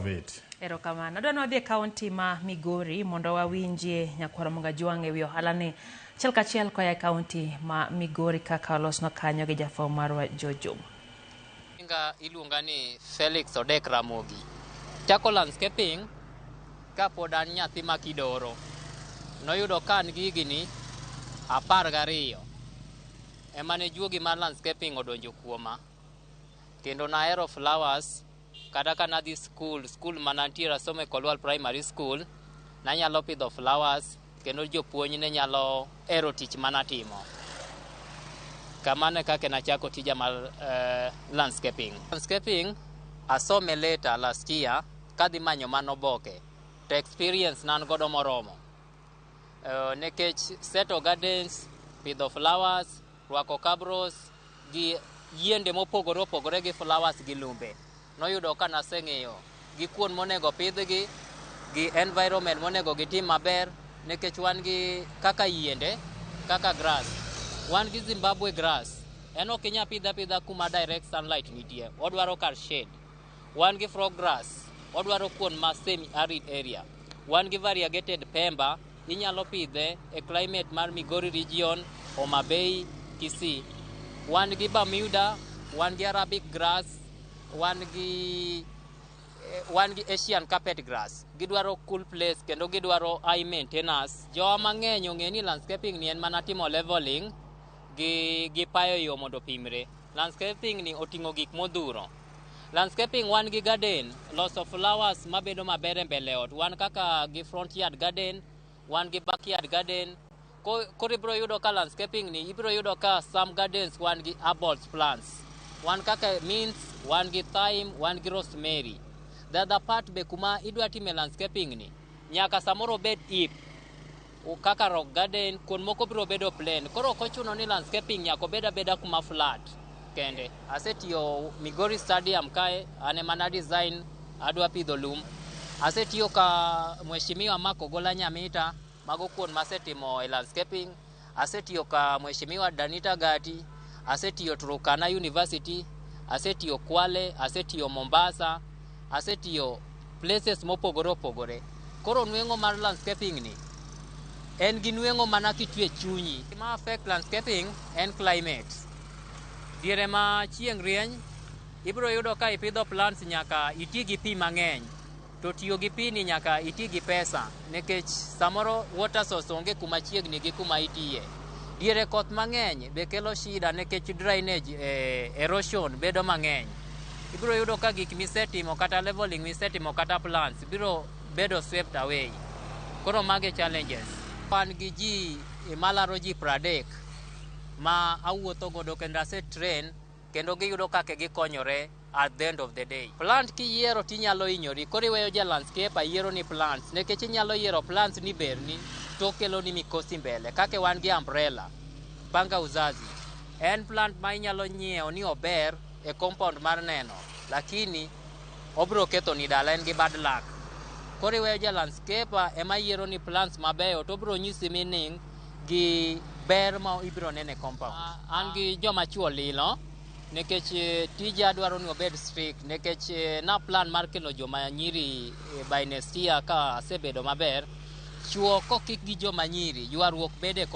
Love it. Erokamano. Adwa ni wadhi e kaunti ma Migori mondo wawinjie nyakwar Omunga Jwang' e wi ohala ni. Achiel kachiel koya e kaunti ma Migori kaka olosnwa kanyo gi jafwambo marwa Jojo. Nyinga iluonga ni Felix Odek Ramogi. Chako landscaping kapod an nyathi ma kidoro. Noyudo ka an gi higni 12 ema ne juogi mar landscaping odonjo kuoma. Kendo nahero flowers kata ka nadhi skul, skul manantiere asomo e Kolwal Primary School, nanyalo pidho flowers kendo jopuonj ne nyalo hero tich manatimo. Kamano e kaka nachako tija mar landscaping. Landscaping asome later last year kadhi manyo mana oboke to experience nan godo moromo. Nikech seto gardens, pidho flowers, rwako cabros gi yiende mopogore opogore gi flowers gi lumbe. Noyudo ka naseng'eyo gi kuon monego pidhgi, gi environment monego gitim maber, nikech wan gi kaka yiende, kaka grass. Wan gi Zimbabwe grass. En ok inyal pidhe apidha kuma direct sunlight nitie. Odwaro kar shade. Wan gi frog grass. Odwaro kuon ma semi arid area. Wan gi variegated pemba. Inyalo pidhe e climate mar Migori region, Homa Bay, Kisii. Wan gi Bermuda, wan gi Arabic grass, wan gi Asian carpet grass. Gidwaro cool place kendo gidwaro high maintenance. Jowa mang'eny ong'e ni landscaping ni en mana timo leveling gi payo yo mondo opimre. Landscaping ni oting'o gik modhuro. Landscaping wan gi garden, loso flowers mabedo maber e mbele ot. Wan kaka gi front yard garden, wan gi backyard garden. Koro ibiro yudo ka landscaping ni ibiro yudo ka some gardens wan gi herbal plants. Wan kaka mint, wan gi thyme, wan gi rosemary. The other part be kuma idwa time landscaping ni, nyaka samoro obed heap. Kaka rock garden, kuond moko biro bedo plain. Koro ok ochuno ni landscaping nyaka obed abeda kuma flat kende. Asetiyo Migori Stadium kae, an ema na design adwa pidho lum. Asetiyo ka Mheshimiwa Mark Ogola Nyamita, mago kuond masetimo e landscaping. Asetiyo ka Mheshimiwa Danita Gati, asetiyo Turkana University, asetiyo Kwale, asetiyo Mombasa, asetiyo places mopogore opogore. Koro nweng'o mar landscaping ni en gi nweng'o mana kitwe chunyi. Gima affect landscaping en climate. Diere ma chieng' rieny, ibiro yudo ka ipidho plants nyaka iti gi pi mang'eny. To tiyo gi pi ni nyaka iti gi pesa nikech samoro water source onge kuma chiegni gi kuma itiye. Diere koth mang'eny be kelo shida nikech drainage erosion bedo mang'eny. Ibiro yudo ka gik misetimo kata leveling misetimo kata plants biro bedo swept away. Koro mage challenges. Wan gi ji malaro ji 30 ma awuotho godo kendo ase train kendo giyudo kaka gikonyore at the end of the day. Plant kiyiero tinyalo hinyori, koro iweyo ja landscaper yiero ni plants nikech inyalo yiero plants ni berni to kelo ni mikosi mbele. Kaka wan gi umbrella, panga uzazi. En plant ma inyalo nyiewo ni ober e compound mar neno, lakini obiro ketho ni dala en gi bad luck. Koro iweyo ja landscaper ema yiero ni plants mabeyo to obiro nyisi meaning gi ber ma ibiro neno e compound. An gi joma chuo lilo nikech tija dwaro ni obed strict nikech na plan mar kelo joma nyiri by next year ka asebedo maber. Chuo kokik gi joma nyiri, ywaruok bedo e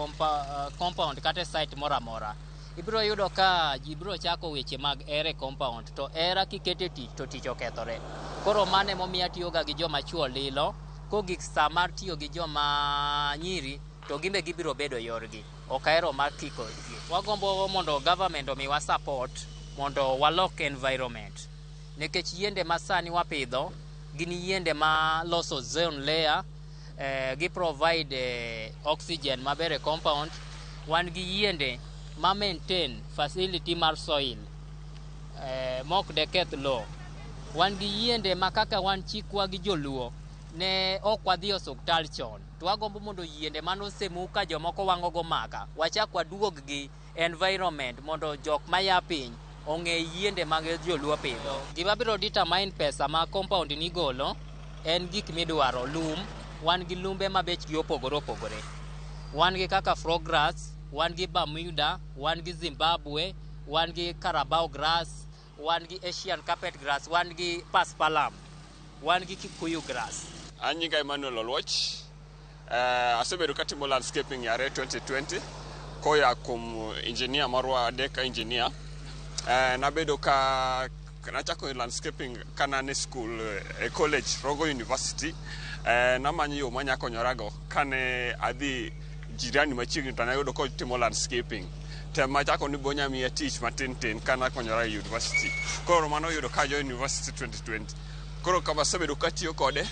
compound kata e site moro amora. Ibiro yudo ka ji biro chako weche mag hera e compound to hera kiketo e tich to tich okethore. Koro mano emomiyo atiyoga gi joma chuo lilo, kogik sa mar tiyo gi joma nyiri to gin be gibiro bedo yorgi. Ok ahero mar kiko gi. Wagombo mondo government omiwa support mondo walok environment. Nikech yiende ma sani wapidho gin yiende ma loso ozone layer, gi provide oxygen maber e compound. Wan gi yiende ma maintain fertility mar soil mok deketh lowo. Wan gi yiende ma kaka wan chikwa gi joluo ne ok wadhi e osuptal chon. To wagombo mondo yiende manosemuk ka jomoko wang'o go maka, wachak waduog gi environment mondo jok maya piny ong'e yiende mag joluo pidho. Gima biro determine pesa ma compound ni golo en gik midwaro. Lum, wan gi lumbe ma bechgi opogore opogore. Wan gi kaka frog grass, wan gi Bermuda, wan gi Zimbabwe, wan gi Carabao grass, wan gi Asian carpet grass, wan gi paspalum. Wan gi Kikuyu grass. An nyinga Emmanuel Oluoch. Asebedo katimo landscaping yare 2020 koya kuom engineer marwa Deka engineer. Nabedo ka nachako landscaping kana e school e college Rongo University. Namanyo yo manya konyorago kane adhi jirani machiegni to nayudo kotimo landscaping. Tem machako ni bonya miya tich matin tin kana konyora e university. Koro mano yudo ka join university 2020. Koro kama asebedo katiyo kode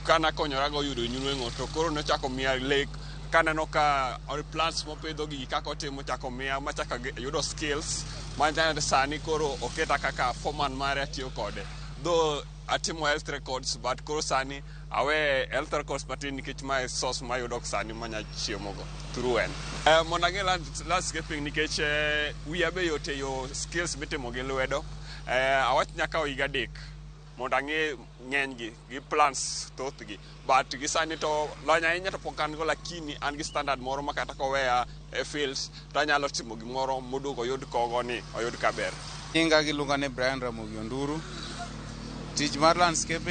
kana konyorago yudo nweng'o to koro nochako miya lek kaneno ka plants mopidho gigi kaka otimo chako miya machako yudo skills ma sani koro oketa kaka foreman mare atiyo kode. Though atimo health records, but koro sani awe health records matin nikech mae source mayudo sani manya chiemogo through en. Mondo ang'e landscaping nikech wiya be yot e yo skills mitimo gi lwedo. Awach nyaka higa 3 mondo ang'e ng'enygi gi plants thothgi, but gi sani to lony ahinya to pok an go, lakini an gi standard moro ma kata koweya e fields to anyalo timo gimoro moduogo oyud kogo ni oyud kaber. Nyinga giluonga ni Brian Ramogi Onduru. Tich mar landscaping